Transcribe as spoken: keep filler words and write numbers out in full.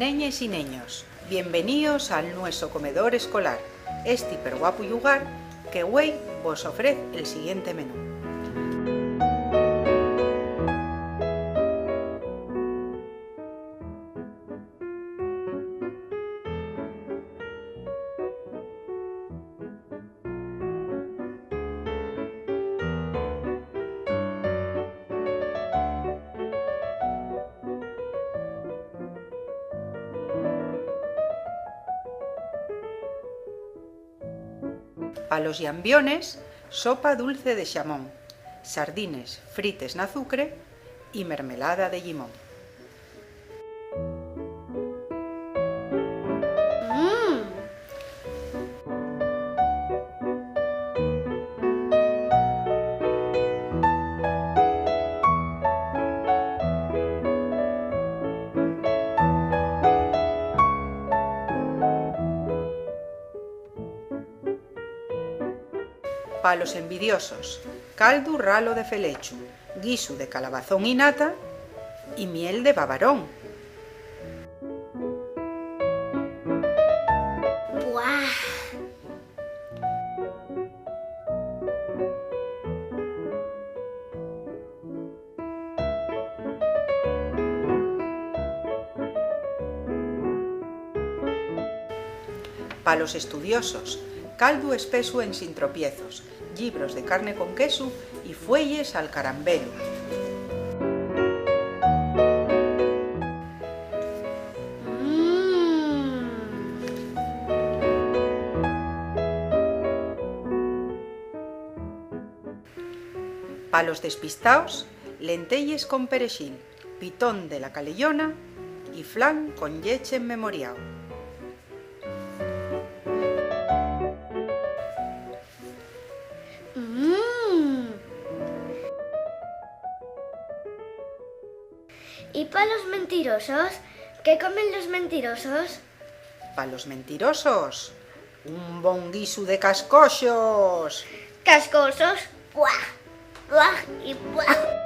Neñes y neños, bienveníos al nueso comedor escolar, esti perguapu llugar que güei vos ofrez el siguiente menú. Pa los llambiones, sopa dulce de xamón, sardines frites n'azucre y mermelada de llimón. Mm. Pa los envidiosos, caldu ralo de felechu, guisu de calabazón y nata y miel de babarón. Buah. Pa los estudiosos, caldu espesu ensin tropiezos, llibros de carne con quesu y fueyes al carambelu. Mm. Pa los despistaos, lenteyes con perexil, pitón de la caleyona y flan con lleche en memoriao. Mm. ¿Y pa los mentirosos? ¿Qué comen los mentirosos? Pa los mentirosos, un bon guisu de cascoxos. ¿Cascoxos? ¡Puah! ¡Puah! Y ¡puah!